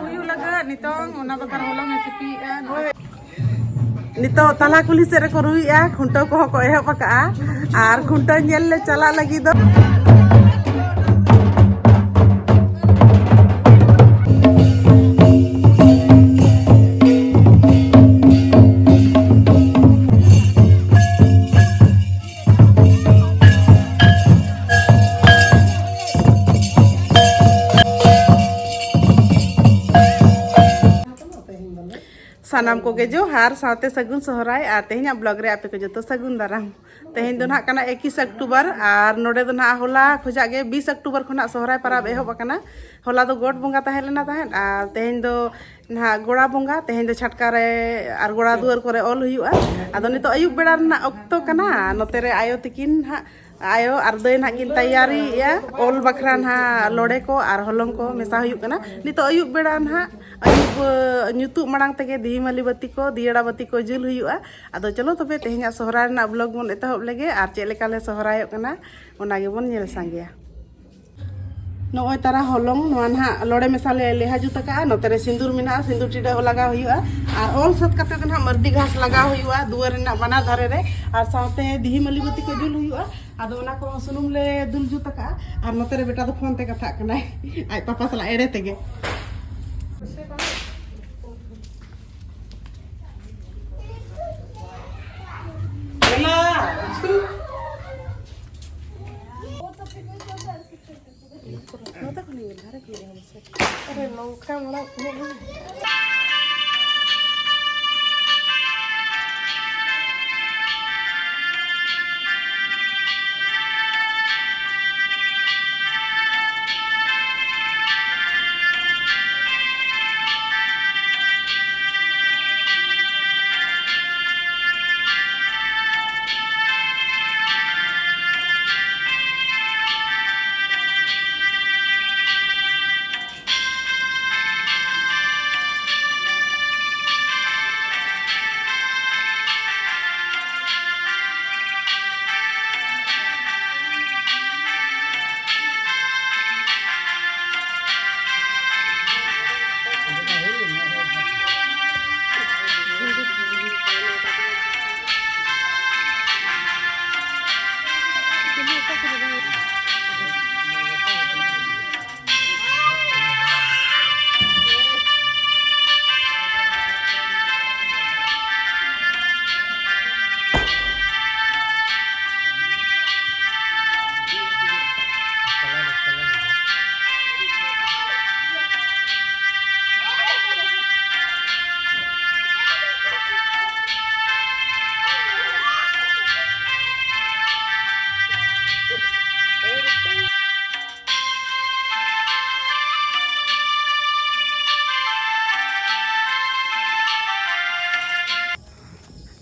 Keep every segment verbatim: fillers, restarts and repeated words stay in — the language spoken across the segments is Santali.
ᱦᱩᱭᱩᱜ ᱞᱟᱹᱜᱤᱫ ᱱᱤᱛᱚᱝ ᱚᱱᱟ ᱵᱟᱠᱷᱨᱟ ᱦᱚᱞᱚᱝ ᱮ ᱥᱤᱯᱤᱭᱮᱫᱼᱟ᱾ ᱱᱤᱛᱚᱜ ᱛᱟᱞᱟ ᱠᱩᱞᱦᱤ ᱥᱮᱫ ᱨᱮᱠᱚ ᱨᱩᱭᱮᱫᱼᱟ, ᱠᱷᱩᱱᱴᱟᱹᱣ ᱠᱚᱦᱚᱸ ᱠᱚ ᱮᱦᱚᱵ ᱟᱠᱟᱫᱼᱟ᱾ ᱟᱨ ᱠᱷᱩᱱᱴᱟᱹᱣ ᱧᱮᱞ ᱞᱮ ᱪᱟᱞᱟᱜ ᱞᱟᱹᱜᱤᱫ ᱫᱚ᱾ ᱥᱟᱱᱟᱢ ᱠᱚᱜᱮ ᱡᱚᱦᱟᱨ, ᱥᱟᱶᱛᱮ ᱥᱟᱹᱜᱩᱱ ᱥᱚᱦᱨᱟᱭ᱾ ᱟᱨ ᱛᱮᱦᱮᱧᱟᱜ ᱵᱞᱚᱜ ᱨᱮ ᱟᱯᱮ ᱠᱚ ᱡᱚᱛᱚ ᱥᱟᱹᱜᱩᱱ ᱫᱟᱨᱟᱢ᱾ ᱛᱮᱦᱮᱧ ᱫᱚ ᱱᱟᱦᱟᱜ ᱠᱟᱱᱟ ᱮᱠᱤᱥ ᱚᱠᱴᱳᱵᱚᱨ, ᱟᱨ ᱱᱚᱰᱮ ᱫᱚ ᱱᱟᱦᱟᱜ ᱦᱚᱞᱟ ᱠᱷᱚᱡᱟᱜ ᱜᱮ ᱵᱤᱥ ᱚᱠᱴᱳᱵᱚᱨ ᱠᱷᱚᱱᱟᱜ ᱥᱚᱦᱨᱟᱭ ᱯᱟᱨᱟᱵᱽ ᱮᱦᱚᱵ ᱟᱠᱟᱱᱟ᱾ ᱦᱚᱞᱟ ᱫᱚ ᱜᱚᱴ ᱵᱚᱸᱜᱟ ᱛᱟᱦᱮᱸ ᱞᱮᱱᱟ ᱛᱟᱦᱮᱸᱫ, ᱟᱨ ᱛᱮᱦᱮᱧ ᱫᱚ ᱱᱟᱦᱟᱜ ᱜᱚᱲᱟ ᱵᱚᱸᱜᱟ᱾ ᱛᱮᱦᱮᱧ ᱫᱚ ᱪᱷᱟᱴᱠᱟ ᱨᱮ ᱟᱨ ᱜᱚᱲᱟ ᱫᱩᱣᱟᱹᱨ ᱠᱚᱨᱮ ᱚᱞ ᱦᱩᱭᱩᱜᱼᱟ᱾ ᱟᱫᱚ ᱱᱤᱛᱚᱜ ᱟᱹᱭᱩᱵ ᱵᱮᱲᱟ ᱨᱮᱱᱟᱜ ᱚᱠᱛᱚ ᱠᱟᱱᱟ, ᱱᱚᱛᱮ ᱨᱮ ᱟᱭᱳ ᱛᱤᱠᱤᱱ ᱱᱟᱦᱟᱜ, ᱟᱭᱳ ᱟᱨ ᱫᱟᱹᱭ ᱱᱟᱦᱟᱜ ᱠᱤᱱ ᱛᱮᱭᱟᱨᱤᱭᱮᱫᱼᱟ ᱚᱞ ᱵᱟᱠᱷᱨᱟ ᱱᱟᱦᱟᱜ ᱞᱚᱲᱮ ᱠᱚ ᱟᱨ ᱦᱚᱞᱚᱝ ᱠᱚ ᱢᱮᱥᱟ ᱦᱩᱭᱩᱜ ᱠᱟᱱᱟ᱾ ᱱᱤᱛᱚᱜ ᱟᱹᱭᱩᱵ ᱵᱮᱲᱟ ᱱᱟᱦᱟᱜ ᱟᱹᱭᱩᱵ, ᱧᱩᱛᱩᱜ ᱢᱟᱲᱟᱝ ᱛᱮᱜᱮ ᱫᱷᱤᱢᱟᱹᱞᱤ ᱵᱟᱹᱛᱤ ᱠᱚ, ᱫᱤᱭᱟᱹᱲᱟ ᱵᱟᱹᱛᱤ ᱠᱚ ᱡᱩᱞ ᱦᱩᱭᱩᱜᱼᱟ᱾ ᱟᱫᱚ ᱪᱚᱞᱚ ᱛᱚᱵᱮ ᱛᱮᱦᱮᱧᱟᱜ ᱥᱚᱦᱨᱟᱭ ᱨᱮᱱᱟᱜ ᱵᱞᱚᱜ ᱵᱚᱱ ᱮᱛᱚᱦᱚᱵ ᱞᱮᱜᱮ ᱟᱨ ᱪᱮᱫ ᱞᱮᱠᱟ ᱞᱮ ᱥᱚᱦᱨᱟᱭᱚᱜ ᱠᱟᱱᱟ ᱚᱱᱟ ᱜᱮᱵᱚᱱ ᱧᱮᱞ ᱥᱟᱸᱜᱮᱭᱟ᱾ ᱱᱚᱜᱼᱚᱭ ᱛᱟᱨᱟ ᱦᱚᱞᱚᱝ ᱱᱚᱣᱟ ᱱᱟᱦᱟᱜ ᱞᱚᱲᱮ ᱢᱮᱥᱟ ᱞᱮ ᱞᱮᱦᱟ ᱡᱩᱛ ᱟᱠᱟᱜᱼᱟ᱾ ᱱᱚᱛᱮ ᱨᱮ ᱥᱤᱸᱫᱩᱨ ᱢᱮᱱᱟᱜᱼᱟ, ᱥᱤᱸᱫᱩᱨ ᱴᱤᱰᱟᱹᱜ ᱦᱚᱸ ᱞᱟᱜᱟᱣ ᱦᱩᱭᱩᱜᱼᱟ᱾ ᱟᱨ ᱚᱞ ᱥᱟᱹᱛ ᱠᱟᱛᱮ ᱫᱚ ᱱᱟᱦᱟᱜ ᱢᱟᱹᱨᱰᱤ ᱜᱷᱟᱥ ᱞᱟᱜᱟᱣ ᱦᱩᱭᱩᱜᱼᱟ ᱫᱩᱣᱟᱹᱨ ᱨᱮᱱᱟᱜ ᱵᱟᱱᱟᱨ ᱫᱷᱟᱨᱮ ᱨᱮ, ᱟᱨ ᱥᱟᱶᱛᱮ ᱫᱤᱦᱤ ᱢᱟᱹᱞᱤ ᱵᱟᱹᱛᱤ ᱠᱚ ᱡᱩᱞ ᱦᱩᱭᱩᱜᱼᱟ᱾ ᱟᱫᱚ ᱚᱱᱟ ᱠᱚᱦᱚᱸ ᱥᱩᱱᱩᱢ ᱞᱮ ᱫᱩᱞ ᱡᱩᱛ ᱟᱠᱟᱜᱼᱟ᱾ ᱟᱨ ᱱᱚᱛᱮ ᱨᱮ ᱵᱮᱴᱟ ᱫᱚ ᱯᱷᱳᱱ ᱛᱮ ᱠᱟᱛᱷᱟᱜ ᱠᱟᱱᱟᱭ ᱟᱡ ᱯᱟᱯᱟ ᱥᱟᱞᱟᱜ ᱮᱲᱮ ᱛᱮᱜᱮ᱾ ᱱᱚᱛᱮ ᱠᱷᱚᱱᱤᱧ ᱧᱮᱞ ᱫᱷᱟᱨᱮ ᱠᱷᱚᱱᱤᱧ ᱮᱦᱚᱵᱟ ᱥᱮ᱾ ᱟᱨᱮ ᱱᱚᱝᱠᱟ ᱢᱟᱲᱟᱝ ᱤᱧᱟᱹᱜ ᱜᱮ᱾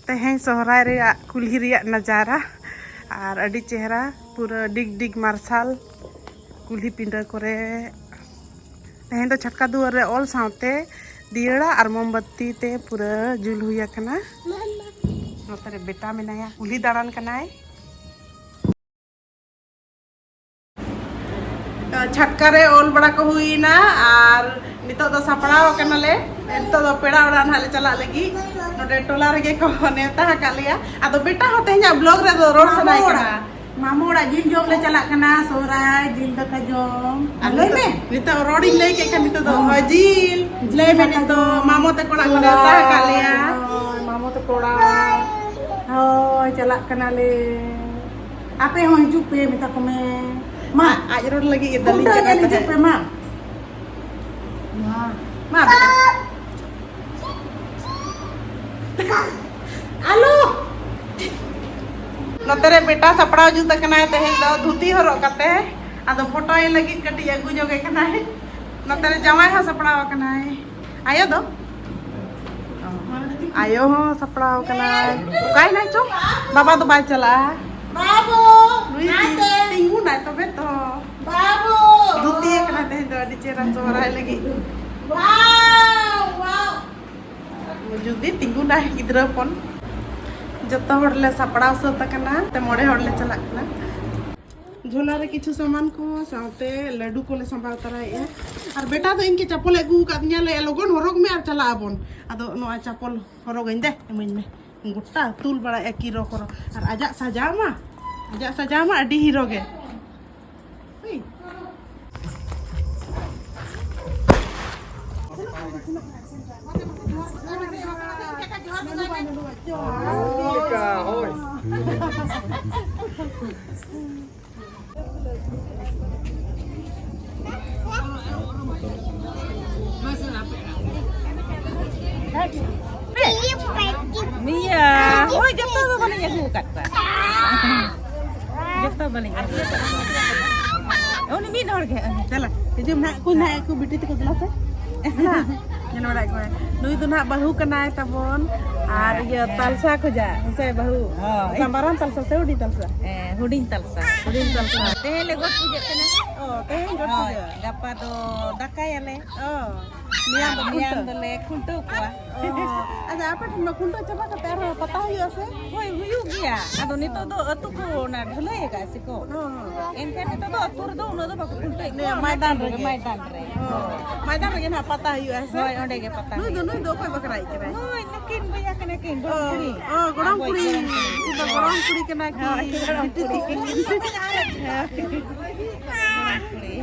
ᱛᱮᱦᱮᱧ ᱥᱚᱦᱨᱟᱭ ᱨᱮᱭᱟᱜ ᱠᱩᱞᱦᱤ ᱨᱮᱭᱟᱜ ᱱᱟᱡᱟᱨᱟ, ᱟᱨ ᱟᱹᱰᱤ ᱪᱮᱦᱨᱟ, ᱯᱩᱨᱟᱹ ᱰᱤᱜᱽ ᱰᱤᱜᱽ ᱢᱟᱨᱥᱟᱞ ᱠᱩᱞᱦᱤ ᱯᱤᱸᱰᱟᱹ ᱠᱚᱨᱮ᱾ ᱛᱮᱦᱮᱧ ᱫᱚ ᱪᱷᱟᱴᱠᱟ ᱫᱩᱣᱟᱹᱨ ᱨᱮ ᱚᱞ ᱥᱟᱶᱛᱮ ᱫᱤᱭᱟᱹᱲᱟ ᱟᱨ ᱢᱳᱢᱵᱟᱛᱤ ᱛᱮ ᱯᱩᱨᱟᱹ ᱡᱩᱞ ᱦᱩᱭ ᱟᱠᱟᱱᱟ᱾ ᱱᱚᱛᱮ ᱨᱮ ᱵᱮᱴᱟ ᱢᱮᱱᱟᱭᱟ, ᱠᱩᱞᱦᱤ ᱫᱟᱬᱟᱱ ᱠᱟᱱᱟᱭ᱾ ᱪᱷᱟᱴᱠᱟ ᱨᱮ ᱚᱞ ᱵᱟᱲᱟ ᱠᱚ ᱦᱩᱭᱱᱟ, ᱟᱨ ᱱᱤᱛᱚᱜ ᱫᱚ ᱥᱟᱯᱲᱟᱣ ᱠᱟᱱᱟᱞᱮ᱾ ᱱᱤᱛᱚᱜ ᱫᱚ ᱯᱮᱲᱟ ᱚᱲᱟᱜ ᱱᱟᱦᱟᱜ ᱞᱮ ᱪᱟᱞᱟᱜ ᱞᱟᱹᱜᱤᱫ᱾ ᱱᱚᱰᱮ ᱴᱚᱞᱟ ᱨᱮᱜᱮ ᱠᱚ ᱱᱮᱣᱛᱟ ᱟᱠᱟᱫ ᱞᱮᱭᱟ᱾ ᱟᱫᱚ ᱵᱮᱴᱟ ᱦᱚᱸ ᱛᱮᱦᱮᱧᱟᱜ ᱵᱞᱚᱜ ᱨᱮᱫᱚ ᱨᱚᱲ ᱥᱟᱱᱟᱭ ᱠᱟᱱᱟ᱾ ᱢᱟᱢᱚ ᱚᱲᱟᱜ ᱡᱤᱞ ᱡᱚᱢ ᱞᱮ ᱪᱟᱞᱟᱜ ᱠᱟᱱᱟ, ᱥᱚᱦᱨᱟᱭ ᱡᱤᱞ ᱫᱟᱠᱟ ᱡᱚᱢ᱾ ᱟᱨ ᱞᱟᱹᱭ ᱱᱤᱛᱚᱜ, ᱢᱮ᱾ ᱱᱤᱛᱚᱜ ᱨᱚᱲᱤᱧ ᱞᱟᱹᱭ ᱠᱮᱫ ᱠᱷᱟᱱ ᱱᱤᱛᱚᱜ ᱫᱚ ᱦᱚᱸ᱾ ᱦᱳᱭ, ᱡᱤᱞ᱾ ᱞᱟᱹᱭ ᱢᱮ ᱫᱟᱠᱟ ᱱᱤᱛᱚᱜ, ᱡᱚᱢ᱾ ᱢᱟᱢᱚ ᱛᱟᱠᱚ ᱚᱲᱟᱜ ᱠᱚ ᱱᱮᱣᱛᱟ ᱟᱠᱟᱫ ᱞᱮᱭᱟ᱾ ᱦᱳᱭ, ᱢᱟᱢᱚ ᱛᱟᱠᱚ ᱚᱲᱟᱜ᱾ ᱦᱳᱭ, ᱪᱟᱞᱟᱜ ᱠᱟᱱᱟᱞᱮ᱾ ᱟᱯᱮ ᱦᱚᱸ ᱦᱤᱡᱩᱜ ᱯᱮ, ᱢᱮᱛᱟ ᱠᱚ ᱢᱮ᱾ ᱢᱟ, ᱟᱡ ᱨᱚᱲ ᱞᱟᱹᱜᱤᱫ ᱮ ᱫᱟᱞᱤᱧ ᱠᱟᱱᱟ ᱛᱟᱦᱮᱸᱫ᱾ ᱦᱤᱡᱩᱜ ᱯᱮ, ᱢᱟ᱾ ᱢᱟ, ᱢᱟ, ᱵᱮᱴᱟ᱾ ᱟᱞᱚ᱾ ᱱᱚᱛᱮ ᱨᱮ ᱵᱮᱴᱟ ᱥᱟᱯᱲᱟᱣ ᱡᱩᱛ ᱟᱠᱟᱱᱟᱭ ᱛᱮᱦᱮᱧ ᱫᱚ ᱫᱷᱩᱛᱤ ᱦᱚᱨᱚᱜ ᱠᱟᱛᱮ᱾ ᱟᱫᱚ ᱯᱷᱳᱴᱳᱭ ᱞᱟᱹᱜᱤᱫ ᱠᱟᱹᱴᱤᱡ ᱟᱹᱜᱩ ᱧᱚᱜᱮ ᱠᱟᱱᱟᱭ᱾ ᱱᱚᱛᱮ ᱨᱮ ᱡᱟᱶᱟᱭ ᱦᱚᱸ ᱥᱟᱯᱲᱟᱣ ᱟᱠᱟᱱᱟᱭ᱾ ᱟᱭᱳ ᱫᱚ? ᱟᱭᱳ ᱦᱚᱸ ᱥᱟᱯᱲᱟᱣ ᱟᱠᱟᱱᱟᱭ᱾ ᱚᱠᱟᱭᱮᱱᱟᱭ ᱪᱚ? ᱵᱟᱵᱟ ᱫᱚ ᱵᱟᱭ ᱪᱟᱞᱟᱜᱼᱟ᱾ ᱵᱟᱹᱵᱩ, ᱱᱟᱛᱮ᱾ ᱛᱤᱸᱜᱩᱱᱟᱭ ᱛᱚᱵᱮ ᱛᱚ᱾ ᱵᱟᱹᱵᱩ᱾ ᱫᱷᱩᱛᱤ ᱟᱠᱟᱱᱟᱭ ᱛᱮᱦᱮᱧ ᱫᱚ ᱟᱹᱰᱤ ᱪᱮᱦᱨᱟ ᱥᱚᱦᱨᱟᱭ ᱞᱟᱹᱜᱤᱫ᱾ ᱣᱟᱣ, ᱣᱟᱣ᱾ ᱡᱩᱫᱤ ᱛᱤᱸᱜᱩᱱᱟᱭ ᱜᱤᱫᱽᱨᱟᱹ ᱦᱚᱯᱚᱱ᱾ ᱡᱚᱛᱚ ᱦᱚᱲ ᱞᱮ ᱥᱟᱯᱲᱟᱣ ᱥᱟᱹᱛ ᱟᱠᱟᱱᱟ, ᱛᱮ ᱢᱚᱬᱮ ᱦᱚᱲ ᱞᱮ ᱪᱟᱞᱟᱜ ᱠᱟᱱᱟ᱾ ᱡᱷᱚᱞᱟ ᱨᱮ ᱠᱤᱪᱷᱩ ᱥᱟᱢᱟᱱ ᱠᱚ ᱥᱟᱶᱛᱮ ᱞᱟᱹᱰᱩ ᱠᱚᱞᱮ ᱥᱟᱢᱵᱟᱣ ᱛᱚᱨᱟᱭᱮᱫᱼᱟ᱾ ᱟᱨ ᱵᱮᱴᱟ ᱫᱚ ᱤᱧ ᱜᱮ ᱪᱟᱯᱚᱞᱮ ᱟᱹᱜᱩ ᱟᱠᱟᱫᱤᱧᱟ, ᱞᱟᱹᱭᱮᱫᱼᱟ, "ᱞᱚᱜᱚᱱ ᱦᱚᱨᱚᱜᱽ ᱢᱮ ᱟᱨ ᱪᱟᱞᱟᱜ ᱟᱵᱚᱱ᱾" ᱟᱫᱚ ᱱᱚᱣᱟ ᱪᱟᱯᱚᱞ ᱦᱚᱨᱚᱜᱟᱹᱧ ᱫᱮ, ᱤᱢᱟᱹᱧ ᱢᱮ᱾ ᱜᱚᱴᱟ ᱛᱩᱞ ᱵᱟᱲᱟᱭᱮᱫᱼᱟ ᱠᱤᱨᱚ ᱠᱚᱨᱚ᱾ ᱟᱨ ᱟᱡᱟᱜ ᱥᱟᱡᱟᱣ ᱢᱟ, ᱟᱡᱟᱜ ᱥᱟᱡᱟᱣ ᱢᱟ ᱟᱹᱰᱤ ᱦᱤᱨᱳ ᱜᱮ᱾ ᱦᱩᱭ᱾ ᱱᱤᱭᱟᱹ, ᱦᱳᱭ, ᱡᱚᱛᱚ ᱫᱚ ᱵᱟᱹᱞᱤᱧ ᱟᱹᱜᱩ ᱟᱠᱟᱫ ᱠᱚᱣᱟ᱾ ᱡᱚᱛᱚ ᱵᱟᱹᱞᱤᱧ ᱟᱹᱜᱩ ᱟᱠᱟᱫ ᱠᱚᱣᱟ᱾ ᱩᱱᱤ ᱢᱤᱫ ᱦᱚᱲ ᱜᱮ, ᱫᱮᱞᱟ᱾ ᱦᱤᱡᱩᱜ ᱱᱟᱦᱟᱜ ᱠᱚ, ᱱᱟᱦᱟᱜ ᱠᱚ ᱵᱤᱴᱤ ᱛᱟᱠᱚ, ᱫᱮᱞᱟ ᱥᱮ᱾ ᱫᱮᱞᱟ᱾ ᱧᱮᱞ ᱵᱟᱲᱟ ᱠᱚᱣᱟ᱾ ᱱᱩᱭ ᱫᱚ ᱱᱟᱦᱟᱜ ᱵᱟᱹᱦᱩ ᱠᱟᱱᱟᱭ ᱛᱟᱵᱚᱱ᱾ ᱟᱨ ᱤᱭᱟᱹ, ᱦᱮᱸ᱾ ᱛᱟᱞᱥᱟ ᱠᱷᱚᱡᱟᱜ, ᱦᱮᱸᱥᱮ ᱵᱟᱹᱦᱩ? ᱦᱳᱭ᱾ ᱚᱠᱟ ᱢᱟᱨᱟᱝ ᱛᱟᱞᱥᱟ ᱥᱮ ᱦᱩᱰᱤᱧ ᱛᱟᱞᱥᱟ? ᱦᱮᱸ, ᱦᱩᱰᱤᱧ ᱛᱟᱞᱥᱟ᱾ ᱦᱩᱰᱤᱧ ᱛᱟᱞᱥᱟ᱾ ᱛᱮᱦᱮᱧ ᱞᱮ ᱜᱚᱴ ᱯᱩᱡᱟᱹᱜ ᱠᱟᱱᱟ᱾ ᱚ, ᱛᱮᱦᱮᱧ ᱜᱚᱴ ᱦᱳᱭ, ᱯᱩᱡᱟᱹ᱾ ᱜᱟᱯᱟ ᱫᱚ ᱫᱟᱠᱟᱭᱟᱞᱮ᱾ ᱚ, ᱢᱮᱭᱟᱝ ᱟᱨ ᱫᱚ ᱢᱮᱭᱟᱝ ᱠᱷᱩᱱᱴᱟᱹᱣ᱾ ᱫᱚᱞᱮ ᱠᱷᱩᱱᱴᱟᱹᱣ ᱠᱚᱣᱟ᱾ ᱚ, ᱟᱪᱪᱷᱟ, ᱟᱯᱮ ᱴᱷᱮᱱ ᱢᱟ ᱠᱷᱩᱱᱴᱟᱹᱣ ᱪᱟᱵᱟ ᱠᱟᱛᱮ ᱟᱨᱦᱚᱸ ᱯᱟᱛᱟ ᱦᱩᱭᱩᱜᱼᱟ ᱥᱮ? ᱦᱳᱭ, ᱦᱩᱭᱩᱜ ᱜᱮᱭᱟ᱾ ᱟᱫᱚ ᱱᱤᱛᱚᱜ ᱫᱚ ᱟᱹᱛᱩ ᱠᱚ ᱚᱱᱟ ᱰᱷᱟᱹᱞᱟᱹᱭ ᱟᱠᱟᱫᱼᱟ ᱥᱮ ᱠᱚ᱾ ᱦᱚᱸ, ᱦᱚᱸ᱾ ᱮᱱᱠᱷᱟᱱ ᱱᱤᱛᱚᱜ ᱫᱚ ᱟᱹᱛᱩ ᱨᱮᱫᱚ ᱩᱱᱟᱹᱜ ᱫᱚ ᱵᱟᱠᱚ ᱠᱷᱩᱱᱴᱟᱹᱣᱮᱫ ᱱᱤᱭᱟᱹ ᱠᱚᱣᱟ, ᱚᱱᱟ ᱢᱟᱭᱫᱟᱱ ᱴᱟᱺᱰᱤ ᱨᱮ, ᱨᱮᱜᱮ᱾ ᱢᱟᱭᱫᱟᱱ ᱨᱮ᱾ ᱦᱚᱸ᱾ ᱢᱟᱭᱫᱟᱱ ᱨᱮᱜᱮ ᱱᱟᱦᱟᱜ ᱯᱟᱛᱟ ᱦᱩᱭᱩᱜᱼᱟ, ᱦᱮᱸ ᱥᱮ? ᱦᱳᱭ, ᱚᱸᱰᱮ ᱜᱮ ᱯᱟᱛᱟ ᱱᱩᱭ ᱫᱚ, ᱦᱩᱭᱩᱜᱼᱟ᱾ ᱱᱩᱭ ᱫᱚ ᱚᱠᱚᱭ ᱵᱟᱠᱷᱨᱟᱭᱤᱡ ᱠᱟᱱᱟᱭ? ᱱᱩᱭ ᱱᱩᱠᱤᱱ ᱵᱚᱭᱦᱟ ᱠᱟᱱᱟ ᱠᱤᱱ, ᱚ, ᱜᱚᱲᱚᱢ ᱠᱩᱲᱤ᱾ ᱚ, ᱜᱚᱲᱚᱢ ᱟᱵᱚᱭᱤᱡ ᱠᱩᱲᱤ᱾ ᱜᱚᱲᱚᱢ ᱠᱩᱲᱤ᱾ ᱩᱱᱠᱤᱱ ᱫᱚ ᱜᱚᱲᱚᱢ ᱠᱩᱲᱤ ᱠᱟᱱᱟ ᱠᱤᱱ᱾ ᱦᱳᱭ, ᱜᱚᱲᱚᱢ ᱵᱤᱴᱤ ᱠᱩᱲᱤ᱾ ᱛᱟᱹᱠᱤᱱ᱾ ᱦᱳᱭ᱾ ᱜᱚᱲᱚᱢ ᱠᱩᱲᱤ᱾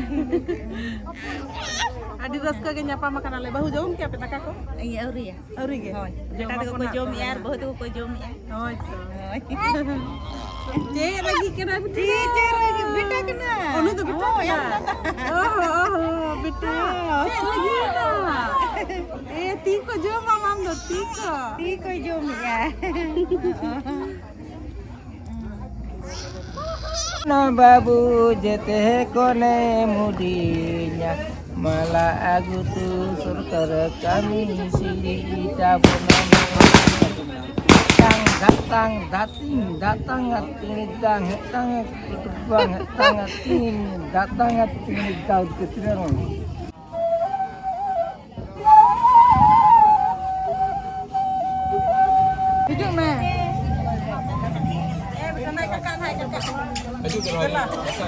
ᱟᱹᱰᱤ ᱨᱟᱹᱥᱠᱟᱹ ᱜᱮ ᱧᱟᱯᱟᱢ ᱟᱠᱟᱱᱟᱞᱮ᱾ ᱵᱟᱹᱦᱩ, ᱡᱚᱢ ᱠᱮᱜᱼᱟ ᱯᱮ ᱫᱟᱠᱟ ᱠᱚ? ᱤᱭᱟᱹ, ᱟᱹᱣᱨᱤᱭᱟ᱾ ᱟᱹᱣᱨᱤ ᱜᱮ? ᱦᱳᱭ, ᱡᱚᱢ ᱵᱮᱴᱟ ᱛᱟᱠᱚ ᱟᱵᱚᱱ ᱠᱚ ᱦᱟᱸᱜ ᱡᱚᱢᱮᱜᱼᱟ ᱛᱚᱵᱮ ᱟᱨ ᱱᱟᱜ᱾ ᱵᱟᱹᱦᱩ ᱛᱟᱠᱚ ᱠᱚ ᱡᱚᱢᱮᱜᱼᱟ᱾ ᱦᱳᱭ ᱛᱚ᱾ ᱦᱳᱭ᱾ ᱪᱮᱫ ᱞᱟᱹᱜᱤᱫ ᱠᱟᱱᱟ ᱵᱤᱴᱤ ᱫᱚ? ᱪᱮᱫ ᱞᱟᱹᱜᱤᱫ? ᱵᱮᱴᱟ ᱠᱟᱱᱟ᱾ ᱚ, ᱱᱩᱭ ᱫᱚ ᱵᱮᱴᱟ ᱦᱳᱭ, ᱠᱟᱱᱟ? ᱟᱢ ᱫᱟᱫᱟ᱾ ᱚ, ᱚ, ᱚ, ᱵᱮᱴᱟ᱾ ᱦᱳᱭ᱾ ᱪᱮᱫ ᱞᱟᱹᱜᱤᱫ ᱠᱟᱱᱟ? ᱮ, ᱛᱤ ᱠᱚ ᱡᱚᱢᱟᱢ ᱟᱢ ᱫᱚ, ᱛᱤ ᱠᱚ᱾ ᱛᱤ ᱠᱚᱭ ᱡᱚᱢᱮᱜᱼᱟ᱾ ᱱᱚ ᱵᱟᱹᱵᱩ ᱡᱮᱛᱮ ᱠᱚᱱᱮ ᱢᱩᱰᱤᱧᱟ, ᱢᱟᱞᱟ ᱟᱹᱜᱩ ᱛᱩ ᱥᱚᱨᱠᱟᱨ ᱠᱟᱹᱢᱤ ᱥᱤᱨᱤ ᱛᱟᱵᱚᱱᱟ᱾ ᱫᱟᱛᱟᱝ, ᱫᱟᱛᱟᱝ, ᱫᱟᱛᱤᱝ, ᱫᱟᱛᱟᱝ, ᱟᱛᱤᱝ, ᱫᱟᱝ, ᱦᱮᱛᱟᱝ, ᱵᱟᱝ, ᱦᱮᱛᱟᱝ, ᱟᱛᱤᱝ, ᱫᱟᱛᱟᱝ, ᱟᱛᱤᱝ, ᱫᱟᱣ, ᱠᱟᱹᱛᱨᱟᱹ᱾ ᱦᱤᱡᱩᱜ ᱢᱮ᱾ ᱦᱤᱡᱩᱜ ᱯᱮ, ᱦᱤᱡᱩᱜ ᱯᱮ᱾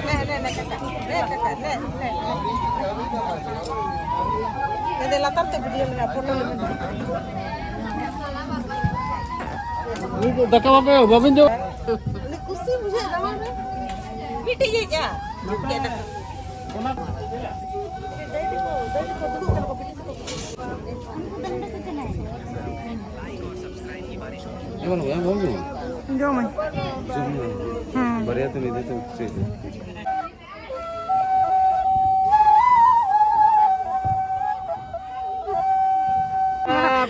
ᱞᱮ, ᱞᱮ, ᱞᱮ, ᱠᱟᱠᱟ᱾ ᱞᱮ, ᱠᱟᱠᱟ, ᱞᱮ, ᱞᱮ, ᱞᱮ᱾ ᱫᱮ, ᱞᱟᱛᱟᱨ ᱛᱮ video ᱞᱮ, photo ᱞᱮ᱾ ᱫᱟᱠᱟ ᱵᱟᱯᱮ, ᱵᱟᱵᱤᱱ ᱡᱚᱢ? ᱩᱱᱤ ᱠᱩᱥᱤ ᱵᱩᱡᱷᱟᱹᱜ ᱛᱟᱢᱟ᱾ ᱴᱷᱤᱠ ᱜᱮᱭᱟ᱾ ᱡᱚᱢᱟᱹᱧ᱾ ᱦᱮᱸ᱾ ᱵᱟᱨᱭᱟ ᱛᱮ ᱢᱤᱫ ᱫᱷᱟᱣ ᱛᱮ ᱪᱮᱫ?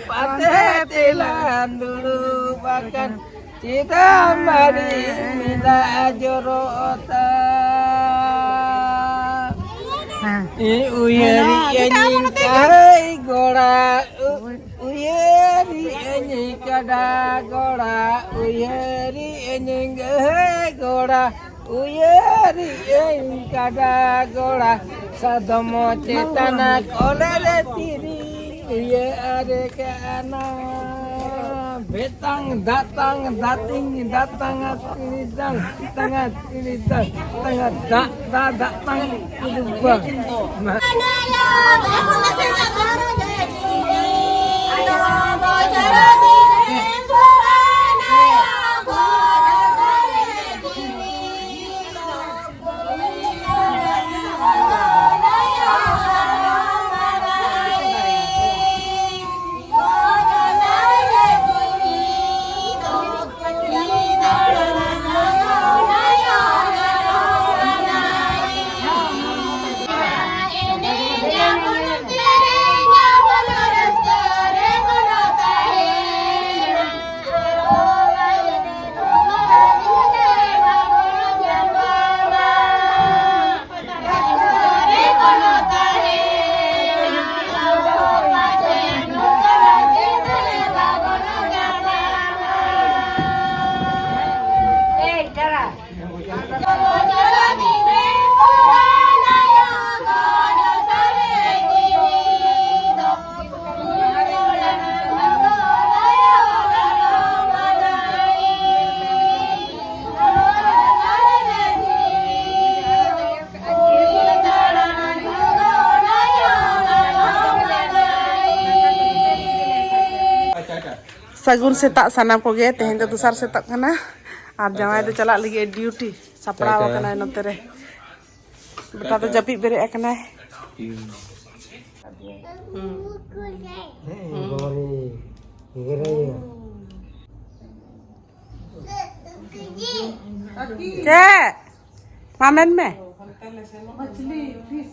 ᱯᱟᱛᱮ ᱛᱮᱞᱟᱝ ᱫᱩᱲᱩᱵ ᱟᱠᱟᱱ, ᱪᱮᱫᱟᱜ ᱢᱟᱨᱮ ᱢᱮᱫᱟᱜ ᱡᱚᱨᱚᱜ ᱛᱟᱢ? ᱦᱮᱸ᱾ ᱩᱭᱦᱟᱹᱨᱮᱜ ᱟᱹᱧ ᱠᱟᱹᱭ ᱜᱚᱲᱟ, ᱩᱭᱦᱟᱹᱨᱮᱜ ᱟᱹᱧ ᱠᱟᱰᱟ ᱜᱚᱲᱟ, ᱩᱭᱦᱟᱹᱨᱮᱜ ᱟᱹᱧ ᱜᱟᱹᱭ ᱜᱚᱲᱟ, ᱩᱭᱦᱟᱹᱨᱮᱜ ᱟᱹᱧ ᱠᱟᱰᱟ ᱜᱚᱲᱟ, ᱥᱟᱫᱚᱢ ᱪᱮᱛᱟᱱ ᱠᱚᱞᱮ ᱨᱮ ᱛᱤᱨᱤ ᱩᱭᱦᱟᱹᱨ ᱠᱟᱱᱟ᱾ ᱵᱮᱛᱟᱝ ᱫᱟᱛᱟᱝ ᱫᱟᱛᱤᱝ ᱫᱟᱛᱟᱝ ᱟᱛᱤᱲᱤ ᱫᱟᱝ ᱛᱟᱝ ᱟᱛᱤᱲᱤ ᱫᱟᱝ ᱛᱟᱝ ᱫᱟᱜ ᱫᱟ ᱫᱟᱜ ᱛᱟᱝ ᱠᱩᱫᱩ ᱵᱟᱝ᱾ ᱥᱟᱹᱜᱩᱱ ᱥᱮᱛᱟᱜ ᱥᱟᱱᱟᱢ ᱠᱚᱜᱮ᱾ ᱛᱮᱦᱮᱧ ᱫᱚ ᱫᱚᱥᱟᱨ ᱥᱮᱛᱟᱜ ᱠᱟᱱᱟ᱾ ᱟᱨ ᱡᱟᱶᱟᱭ ᱫᱚ ᱪᱟᱞᱟᱜ ᱞᱟᱹᱜᱤᱫ ᱰᱤᱭᱩᱴᱤ, ᱥᱟᱯᱲᱟᱣ ᱟᱠᱟᱱᱟᱭ ᱱᱚᱛᱮ ᱨᱮ᱾ ᱵᱮᱴᱟ ᱫᱚ ᱡᱟᱹᱯᱤᱫ ᱵᱮᱨᱮᱫ ᱟᱠᱟᱱᱟᱭ᱾ ᱦᱮᱸ, ᱵᱟᱵᱟ ᱨᱮ, ᱜᱤᱫᱽᱨᱟᱹ᱾ ᱪᱮᱫ? ᱢᱟ ᱢᱮᱱ ᱢᱮ᱾ ᱢᱟᱪᱷᱞᱤ, ᱯᱷᱤᱥ᱾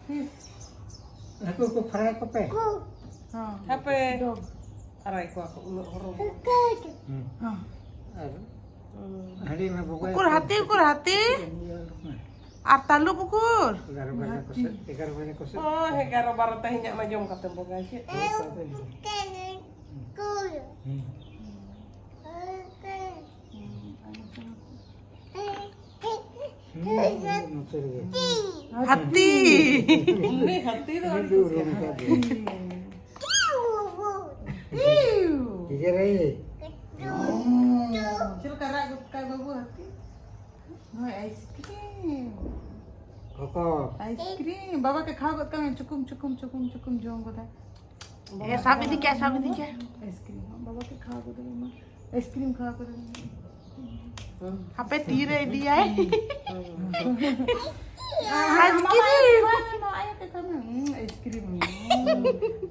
ᱯᱷᱤᱥ᱾ ᱦᱟᱹᱠᱩ ᱠᱚ ᱯᱷᱨᱟᱭ ᱠᱚᱯᱮ᱾ ᱦᱮᱸ᱾ ᱦᱟᱯᱮ᱾ ᱯᱷᱨᱟᱭ ᱠᱚᱣᱟ ᱠᱚ ᱩᱱᱟᱹᱜ ᱦᱚᱨᱚ᱾ ᱦᱮᱸ᱾ ᱟᱨ ᱦᱟᱺᱰᱤ ᱢᱟ ᱵᱚᱸᱜᱟᱭ ᱩᱠᱩᱨ ᱦᱟᱹᱛᱤ, ᱩᱠᱩᱨ ᱦᱟᱹᱛᱤ? ᱟᱨ ᱛᱟᱹᱞᱩᱵ ᱩᱠᱩᱨ? ᱮᱜᱟᱨᱚ ᱵᱟᱡᱮ ᱠᱚᱥᱮᱫ, ᱮᱜᱟᱨᱚ ᱵᱟᱡᱮ ᱠᱚᱥᱮᱫ᱾ ᱚ, ᱮᱜᱟᱨᱚ ᱵᱟᱨᱚ ᱛᱮᱦᱮᱧᱟᱜ ᱢᱟ ᱡᱚᱢ ᱠᱟᱛᱮᱢ ᱵᱚᱸᱜᱟᱭ ᱪᱮᱫ? ᱦᱮᱸ᱾ ᱦᱩᱸ, ᱱᱚᱛᱮ ᱨᱮᱜᱮ᱾ ᱦᱟᱹᱛᱤ᱾ ᱩᱱᱤ ᱦᱟᱹᱛᱤ ᱫᱚ ᱟᱹᱰᱤ ᱠᱩᱥᱤᱭᱟᱜᱼᱟ᱾ ᱤᱭᱩ᱾ ᱤᱭᱩ᱾ ᱤᱭᱩ᱾ ᱤᱭᱩ ᱨᱮ᱾ ᱪᱮᱫ ᱞᱮᱠᱟ ᱨᱟᱜ ᱜᱚᱫ ᱠᱟᱜ ᱵᱟᱹᱵᱩ ᱦᱟᱹᱛᱤ? ᱱᱚᱜᱼᱚᱭ ᱟᱭᱤᱥᱠᱨᱤᱢ᱾ ᱠᱚᱠᱚ᱾ ᱟᱭᱤᱥᱠᱨᱤᱢ᱾ ᱵᱟᱵᱟ ᱠᱮ ᱠᱷᱟᱣᱟ ᱜᱚᱫ ᱠᱟᱜ ᱢᱮ, ᱪᱩᱠᱩᱢ, ᱪᱩᱠᱩᱢ, ᱪᱩᱠᱩᱢ, ᱪᱩᱠᱩᱢ ᱡᱚᱢ ᱜᱚᱫᱟᱭ᱾ ᱮ, ᱥᱟᱵ ᱤᱫᱤ ᱠᱮᱫ, ᱥᱟᱵ ᱤᱫᱤ ᱠᱮᱫ᱾ ᱟᱭᱤᱥᱠᱨᱤᱢ ᱦᱚᱸ ᱵᱟᱵᱟ ᱠᱮ ᱠᱷᱟᱣᱟ ᱜᱚᱫ ᱢᱮ᱾ ᱟᱭᱤᱥᱠᱨᱤᱢ ᱠᱷᱟᱣᱟ ᱜᱚᱫ ᱢᱮ᱾ ᱦᱟᱯᱮ ᱛᱤᱨᱮ ᱤᱫᱤᱭᱟᱭ᱾ ᱟᱭᱤᱥᱠᱨᱤᱢ᱾ ᱟᱭᱤᱥᱠᱨᱤᱢ᱾ ᱦᱩᱸ,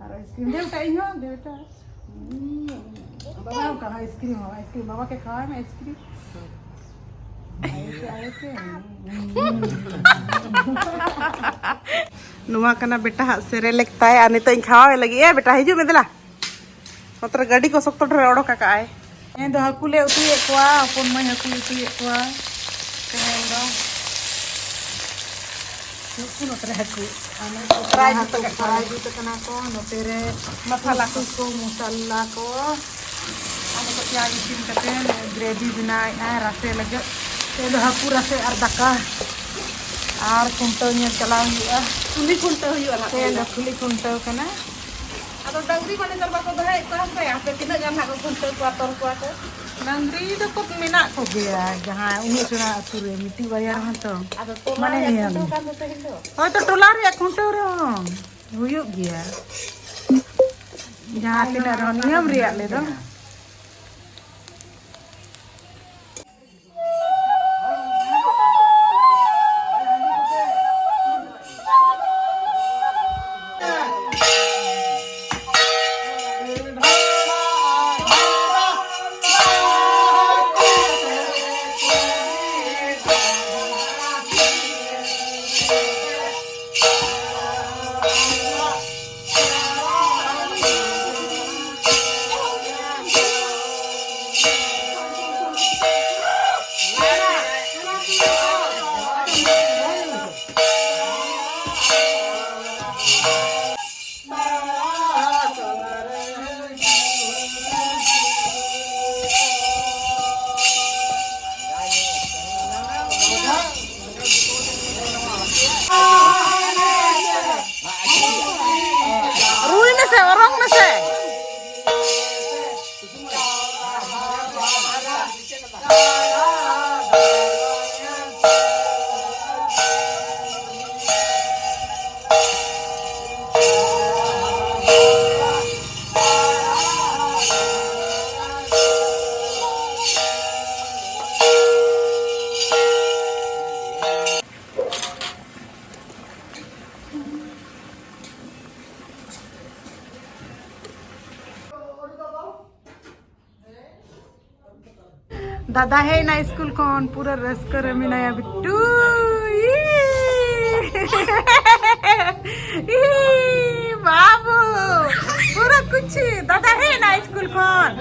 ᱟᱨ ᱟᱭᱤᱥᱠᱨᱤᱢ᱾ ᱫᱮ ᱵᱮᱴᱟ, ᱤᱧ ᱦᱚᱸ, ᱫᱮ ᱵᱮᱴᱟ᱾ ᱦᱩᱸ, ᱵᱟᱵᱟ ᱦᱚᱸ ᱠᱟᱱᱟ, ᱟᱭᱤᱥᱠᱨᱤᱢ ᱦᱚᱸ, ᱟᱭᱤᱥᱠᱨᱤᱢ᱾ ᱵᱟᱵᱟ ᱠᱮ ᱠᱷᱟᱣᱟ ᱢᱮ ᱟᱭᱤᱥᱠᱨᱤᱢ᱾ ᱟᱭᱳ ᱠᱮ, ᱟᱭᱳ ᱠᱮ᱾ ᱱᱚᱣᱟ ᱠᱟᱱᱟ ᱵᱮᱴᱟ ᱦᱟᱜ ᱥᱮᱨᱮᱞᱮᱠ ᱛᱟᱭ, ᱟᱨ ᱱᱤᱛᱚᱜ ᱤᱧ ᱠᱷᱟᱣᱟᱣᱮ ᱞᱟᱹᱜᱤᱫ᱾ ᱮ ᱵᱮᱴᱟ, ᱦᱤᱡᱩᱜ ᱢᱮ ᱫᱮᱞᱟ᱾ ᱱᱚᱛᱮ ᱨᱮ ᱜᱟᱹᱰᱤ ᱠᱚ ᱥᱚᱠᱛᱚ ᱰᱷᱮᱨ ᱚᱰᱚᱠ ᱟᱠᱟᱜᱼᱟᱭ᱾ ᱛᱮᱦᱮᱧ ᱫᱚ ᱦᱟᱹᱠᱩ ᱞᱮ ᱩᱛᱩᱭᱮᱫ ᱠᱚᱣᱟ, ᱦᱚᱯᱚᱱ ᱢᱟᱹᱭ ᱦᱟᱹᱠᱩᱭ ᱩᱛᱩᱭᱮᱫ ᱠᱚᱣᱟ᱾ ᱛᱮᱦᱮᱧ ᱫᱚ ᱱᱩᱠᱩ ᱱᱚᱛᱮ ᱨᱮ ᱦᱟᱹᱠᱩ᱾ ᱟᱨ ᱱᱩᱠᱩ ᱯᱨᱟᱭ ᱡᱩᱛ ᱟᱠᱟᱫ ᱠᱚᱣᱟ᱾ ᱯᱨᱟᱭ ᱡᱩᱛ ᱟᱠᱟᱱᱟ ᱠᱚ᱾ ᱱᱚᱛᱮ ᱨᱮ ᱢᱚᱥᱞᱟ ᱠᱚ᱾ ᱩᱛᱩ ᱠᱚ, ᱢᱚᱥᱞᱟ ᱠᱚ᱾ ᱟᱨ ᱱᱤᱛᱚᱜ ᱯᱮᱸᱭᱟᱡᱽ ᱤᱥᱤᱱ ᱠᱟᱛᱮ ᱜᱨᱮᱵᱷᱤ ᱵᱮᱱᱟᱣᱮᱫᱼᱟ ᱨᱟᱥᱮ ᱞᱟᱹᱜᱤᱫ᱾ ᱛᱮᱦᱮᱧ ᱫᱚ ᱦᱟᱹᱠᱩ ᱨᱟᱥᱮ ᱟᱨ ᱫᱟᱠᱟ᱾ ᱟᱨ ᱠᱷᱩᱱᱴᱟᱹᱣ ᱧᱮᱞ ᱪᱟᱞᱟᱣ ᱦᱩᱭᱩᱜᱼᱟ᱾ ᱠᱩᱞᱦᱤ ᱠᱷᱩᱱᱴᱟᱹᱣ ᱦᱩᱭᱩᱜᱼᱟ ᱱᱟᱦᱟᱜ ᱛᱮᱦᱮᱧ ᱛᱮᱦᱮᱧ ᱫᱚ ᱫᱚ᱾ ᱠᱩᱞᱦᱤ ᱠᱷᱩᱱᱴᱟᱹᱣ ᱠᱟᱱᱟ᱾ ᱟᱫᱚ ᱰᱟᱝᱨᱤ ᱢᱟ ᱱᱮᱛᱟᱨ ᱵᱟᱠᱚ ᱫᱚᱦᱚᱭᱮᱫ ᱠᱚᱣᱟ ᱥᱮ, ᱦᱟᱯᱮ ᱛᱤᱱᱟᱹᱜ ᱜᱟᱱ ᱦᱟᱸᱜ ᱠᱚ ᱠᱷᱩᱱᱴᱟᱹᱣ ᱠᱚᱣᱟ, ᱛᱚᱞ ᱠᱚᱣᱟ ᱠᱚ᱾ ᱰᱟᱝᱨᱤ ᱫᱚᱠᱚ ᱢᱮᱱᱟᱜ ᱠᱚᱜᱮᱭᱟ, ᱡᱟᱦᱟᱸᱭ ᱩᱱᱟᱹᱜ ᱥᱮᱬᱟ ᱟᱹᱛᱩ ᱨᱮ ᱢᱤᱫᱴᱤᱡ ᱵᱟᱨᱭᱟ ᱨᱮᱦᱚᱸ ᱛᱚ᱾ ᱟᱫᱚ ᱴᱚᱞᱟ ᱢᱟᱱᱮ ᱨᱮᱭᱟᱜ ᱱᱤᱭᱚᱢ᱾ ᱠᱷᱩᱱᱴᱟᱹᱣ ᱠᱟᱱ ᱫᱚ ᱛᱮᱦᱮᱧ ᱫᱚ᱾ ᱦᱳᱭᱛᱚ ᱴᱚᱞᱟ ᱨᱮᱭᱟᱜ ᱠᱷᱩᱱᱴᱟᱹᱣ ᱨᱮᱦᱚᱸ ᱦᱩᱭᱩᱜ ᱜᱮᱭᱟ, ᱡᱟᱦᱟᱸ ᱛᱤᱱᱟᱹᱜ ᱨᱮᱦᱚᱸ ᱱᱤᱭᱚᱢ ᱨᱮᱭᱟᱜ ᱞᱮ ᱫᱚ᱾ ᱫᱟᱫᱟ ᱦᱮᱡ ᱮᱱᱟ ᱥᱠᱩᱞ ᱠᱷᱚᱱ, ᱯᱩᱨᱟᱹ ᱨᱟᱹᱥᱠᱟᱹ ᱨᱮ ᱢᱮᱱᱟᱭᱟ ᱵᱤᱴᱴᱩ᱾ ᱤ, ᱤ, ᱵᱟᱵᱩ, ᱯᱩᱨᱟᱹ ᱠᱩᱪᱷᱤ᱾ ᱫᱟᱫᱟ ᱦᱮᱡ ᱮᱱᱟ ᱥᱠᱩᱞ ᱠᱷᱚᱱ᱾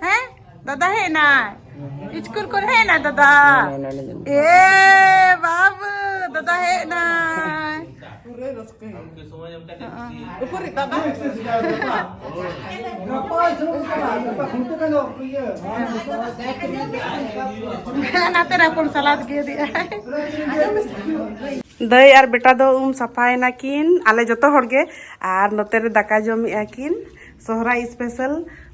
ᱦᱮᱸ, ᱫᱟᱫᱟ ᱦᱮᱡ ᱮᱱᱟᱭ ᱥᱠᱩᱞ ᱠᱷᱚᱱ, ᱦᱮᱡ ᱮᱱᱟᱭ ᱫᱟᱫᱟ᱾ ᱮ ᱵᱟᱵᱩ, ᱫᱟᱫᱟ ᱦᱮᱡ ᱮᱱᱟᱭ᱾ ᱯᱩᱨᱟᱹ ᱨᱟᱹᱥᱠᱟᱹ᱾ ᱩᱠᱩᱨᱤᱡ ᱫᱟᱫᱟ? ᱱᱟᱛᱮ ᱨᱮ ᱦᱚᱯᱚᱱ ᱥᱟᱞᱟᱫ ᱜᱮ ᱤᱫᱤᱜᱼᱟᱭ᱾ ᱫᱟᱹᱭ ᱟᱨ ᱵᱮᱴᱟ ᱫᱚ ᱩᱢ ᱥᱟᱯᱷᱟᱭᱮᱱᱟ ᱠᱤᱱ, ᱟᱞᱮ ᱡᱚᱛᱚ ᱦᱚᱲ ᱜᱮ, ᱟᱨ ᱱᱚᱛᱮ ᱨᱮ ᱫᱟᱠᱟ ᱡᱚᱢᱮᱜᱼᱟ ᱠᱤᱱ, ᱥᱚᱦᱨᱟᱭ ᱥᱯᱮᱥᱟᱞ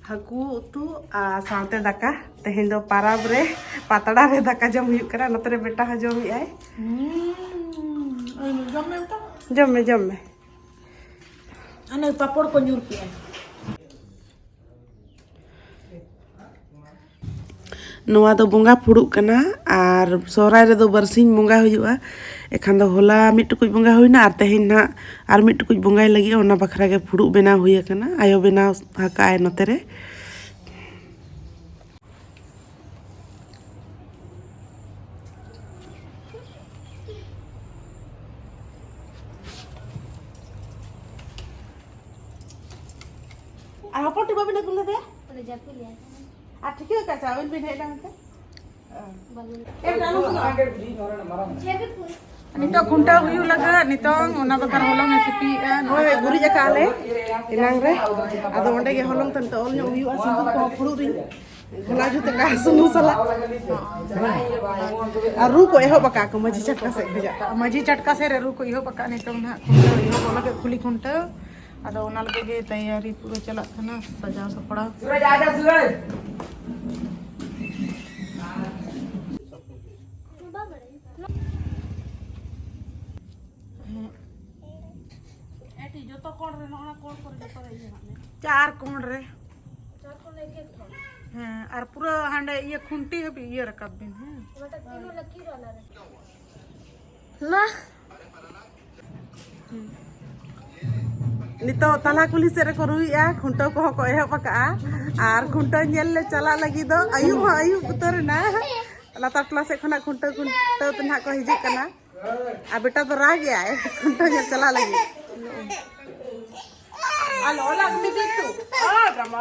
ᱦᱟᱹᱠᱩ ᱩᱛᱩ ᱟᱨ ᱥᱟᱶᱛᱮ ᱫᱟᱠᱟ᱾ ᱛᱮᱦᱮᱧ ᱫᱚ ᱯᱟᱨᱟᱵᱽ ᱨᱮ ᱯᱟᱛᱲᱟ ᱨᱮ ᱫᱟᱠᱟ ᱡᱚᱢ ᱦᱩᱭᱩᱜ ᱠᱟᱱᱟ᱾ ᱱᱚᱛᱮ ᱨᱮ ᱵᱮᱴᱟ ᱦᱚᱸ ᱡᱚᱢᱮᱜᱼᱟᱭ᱾ ᱦᱩᱸ, ᱡᱚᱢ ᱢᱮ ᱵᱮᱴᱟ᱾ ᱡᱚᱢ ᱢᱮ, ᱡᱚᱢ ᱢᱮ᱾ ᱟᱨ ᱱᱩᱭ ᱯᱟᱯᱚᱲ ᱠᱚ ᱧᱩᱨ ᱠᱮᱜᱼᱟ᱾ ᱱᱚᱣᱟ ᱫᱚ ᱵᱚᱸᱜᱟ ᱯᱷᱩᱲᱩᱜ ᱠᱟᱱᱟ, ᱟᱨ ᱥᱚᱦᱨᱟᱭ ᱨᱮᱫᱚ ᱵᱟᱨᱥᱤᱧ ᱵᱚᱸᱜᱟ ᱦᱩᱭᱩᱜᱼᱟ᱾ ᱮᱠᱷᱟᱱ ᱫᱚ ᱦᱚᱞᱟ ᱢᱤᱫ ᱴᱩᱠᱩᱡ ᱵᱚᱸᱜᱟ ᱦᱩᱭᱱᱟ, ᱟᱨ ᱛᱮᱦᱮᱧ ᱱᱟᱦᱟᱜ ᱟᱨ ᱢᱤᱫ ᱴᱩᱠᱩᱡ ᱵᱚᱸᱜᱟᱭ ᱞᱟᱹᱜᱤᱫ, ᱚᱱᱟ ᱵᱟᱠᱷᱨᱟ ᱜᱮ ᱯᱷᱩᱲᱩᱜ ᱵᱮᱱᱟᱣ ᱦᱩᱭ ᱟᱠᱟᱱᱟ᱾ ᱟᱭᱳ ᱵᱮᱱᱟᱣ ᱟᱠᱟᱫᱼᱟᱭ ᱱᱚᱛᱮ ᱨᱮ᱾ ᱟᱨ ᱦᱚᱯᱚᱱ ᱴᱤ ᱵᱟᱹᱵᱤᱱ ᱟᱹᱜᱩ ᱞᱮᱫᱮᱭᱟ? ᱩᱱᱤ ᱡᱟᱹᱯᱤᱫ ᱞᱮᱭᱟ᱾ ᱟᱨ ᱴᱷᱤᱠᱟᱹ ᱟᱠᱟᱫ ᱪᱟ ᱟᱹᱵᱤᱱ ᱵᱤᱱ ᱦᱮᱡ ᱞᱮᱱ ᱛᱮ? ᱵᱟᱹᱵᱤᱱ᱾ ᱮ, ᱪᱟᱞᱩ ᱠᱟᱱᱟ᱾ ᱱᱤᱛᱚᱜ ᱠᱷᱩᱱᱴᱟᱹᱣ ᱦᱩᱭᱩᱜ ᱞᱟᱹᱜᱤᱫ ᱱᱤᱛᱚᱝ ᱚᱱᱟ ᱵᱟᱠᱷᱨᱟ ᱦᱚᱞᱚᱝ ᱮ ᱥᱤᱯᱤᱭᱮᱫᱼᱟ᱾ ᱦᱳᱭ, ᱜᱩᱨᱤᱡ ᱟᱠᱟᱫ ᱞᱮ ᱮᱱᱟᱝ ᱨᱮ, ᱟᱫᱚ ᱚᱸᱰᱮ ᱜᱮ ᱦᱚᱞᱚᱝ ᱛᱮ ᱱᱤᱛᱚᱜ ᱚᱞ ᱧᱚᱜ ᱦᱩᱭᱩᱜᱼᱟ, ᱥᱤᱸᱫᱩᱨ ᱠᱚᱦᱚᱸ ᱯᱷᱩᱲᱩᱜ ᱨᱤᱧ ᱜᱷᱚᱞᱟ ᱡᱩᱛ ᱟᱠᱟᱫᱼᱟ ᱥᱩᱱᱩᱢ ᱥᱟᱞᱟᱜ᱾ ᱟᱨ ᱨᱩ ᱠᱚ ᱮᱦᱚᱵ ᱟᱠᱟᱫ ᱠᱚ ᱢᱟᱹᱡᱷᱤ ᱪᱷᱟᱴᱠᱟ ᱥᱮᱫ ᱠᱷᱚᱱᱟᱜ᱾ ᱢᱟᱹᱡᱷᱤ ᱪᱷᱟᱴᱠᱟ ᱥᱮᱫ ᱨᱮ ᱨᱩ ᱠᱚ ᱮᱦᱚᱵ ᱟᱠᱟᱫ, ᱱᱤᱛᱚᱝ ᱱᱟᱦᱟᱜ ᱠᱷᱩᱱᱴᱟᱹᱣ ᱮᱦᱚᱵᱚᱜ ᱞᱟᱹᱜᱤᱫ, ᱠᱩᱞᱦᱤ ᱠᱷᱩᱱᱴᱟᱹᱣ᱾ ᱟᱫᱚ ᱚᱱᱟ ᱞᱟᱹᱜᱤᱫ ᱜᱮ ᱛᱮᱭᱟᱨᱤ ᱯᱩᱨᱟᱹ ᱪᱟᱞᱟᱜ ᱠᱟᱱᱟ, ᱥᱟᱡᱟᱣ ᱥᱟᱯᱲᱟᱣ᱾ ᱥᱩᱨᱚᱡᱽ, ᱟᱡᱟ ᱥᱩᱨᱚᱡᱽ᱾ ᱦᱮᱸ᱾ ᱮᱴᱤ, ᱡᱚᱛᱚ ᱠᱚᱬ ᱨᱮ, ᱱᱚᱜᱼᱚ ᱱᱟ ᱠᱚᱬ ᱠᱚᱨᱮ ᱡᱚᱛᱚ ᱨᱮ ᱤᱭᱟᱹ ᱦᱟᱸᱜ ᱢᱮ᱾ ᱪᱟᱨ ᱠᱚᱬ ᱨᱮ᱾ ᱪᱟᱨ ᱠᱚᱬ ᱨᱮ ᱮᱠ ᱮᱠ ᱠᱚᱬ᱾ ᱦᱮᱸ, ᱟᱨ ᱯᱩᱨᱟᱹ ᱦᱟᱸᱰᱮ ᱤᱭᱟᱹ ᱠᱷᱩᱱᱴᱤ ᱦᱟᱹᱵᱤᱡ ᱤᱭᱟᱹ ᱨᱟᱠᱟᱵ ᱵᱤᱱ, ᱦᱮᱸ᱾ ᱢᱟ᱾ ᱦᱩᱸ᱾ ᱱᱤᱛᱚᱜ ᱛᱟᱞᱟ ᱠᱩᱞᱦᱤ ᱥᱮᱫ ᱨᱮᱠᱚ ᱨᱩᱭᱮᱜᱼᱟ, ᱠᱷᱩᱱᱴᱟᱹᱣ ᱠᱚᱦᱚᱸ ᱠᱚ ᱮᱦᱚᱵ ᱟᱠᱟᱜᱼᱟ᱾ ᱟᱨ ᱠᱷᱩᱱᱴᱟᱹᱣ ᱧᱮᱞ ᱞᱮ ᱪᱟᱞᱟᱜ ᱞᱟᱹᱜᱤᱫ ᱫᱚ ᱟᱹᱭᱩᱵ ᱦᱚᱸ ᱟᱹᱭᱩᱵ ᱩᱛᱟᱹᱨ ᱮᱱᱟ᱾ ᱞᱟᱛᱟᱨ ᱴᱚᱞᱟ ᱥᱮᱫ ᱠᱷᱚᱱᱟᱜ ᱠᱷᱩᱱᱴᱟᱹᱣ ᱠᱷᱩᱱᱴᱟᱹᱣ ᱛᱮ ᱱᱟᱦᱟᱜ ᱠᱚ ᱦᱤᱡᱩᱜ ᱠᱟᱱᱟ᱾ ᱟᱨ ᱵᱮᱴᱟ ᱫᱚ ᱨᱟᱜ ᱮᱜᱼᱟᱭ ᱠᱷᱩᱱᱴᱟᱹᱣ ᱧᱮᱞ ᱪᱟᱞᱟᱜ ᱞᱟᱹᱜᱤᱫ᱾ ᱟᱞᱚ ᱨᱟᱜᱽ ᱢᱮ ᱵᱤᱴᱩ, ᱟᱞᱚ ᱨᱟᱜᱽ ᱢᱮ᱾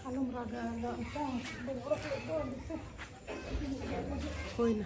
ᱟᱞᱚᱢ ᱨᱟᱜᱟ, ᱟᱫᱚ ᱚᱱᱠᱟ ᱦᱩᱭᱱᱟ᱾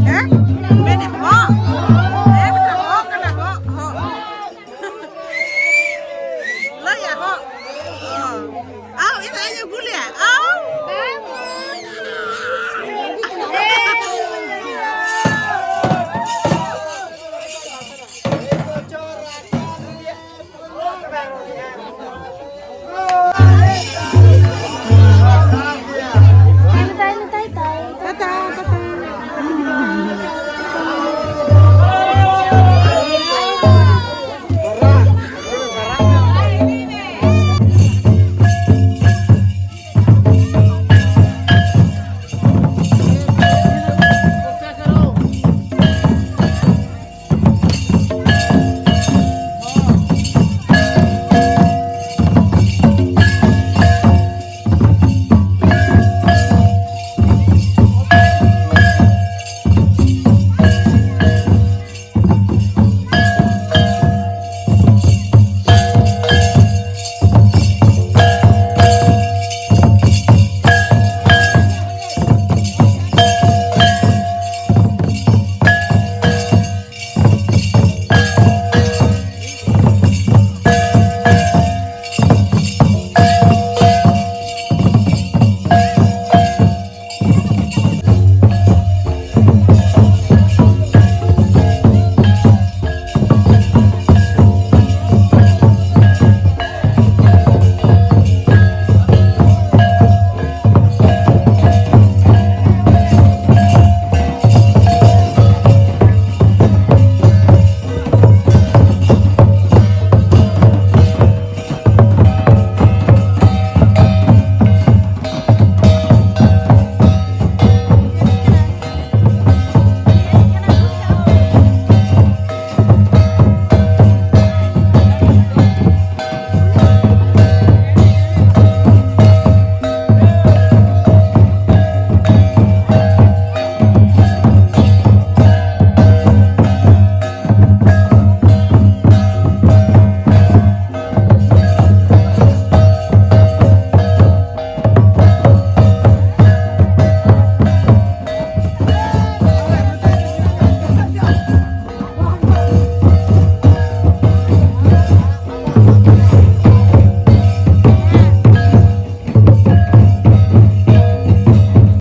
ᱦᱮᱸ? ᱢᱮᱱᱮᱫ ᱦᱚᱸ᱾ ᱦᱮᱸ, ᱢᱤᱫᱴᱟᱝ ᱦᱚᱸ ᱠᱟᱱᱟ, ᱦᱚᱸ, ᱦᱚᱸ᱾ ᱞᱟᱹᱭᱟ, ᱦᱚᱸ᱾ ᱦᱚᱸ᱾ ᱟᱣ, ᱤᱧ ᱫᱚ ᱤᱧ ᱟᱹᱜᱩ ᱞᱮᱭᱟ᱾ ᱟᱣ᱾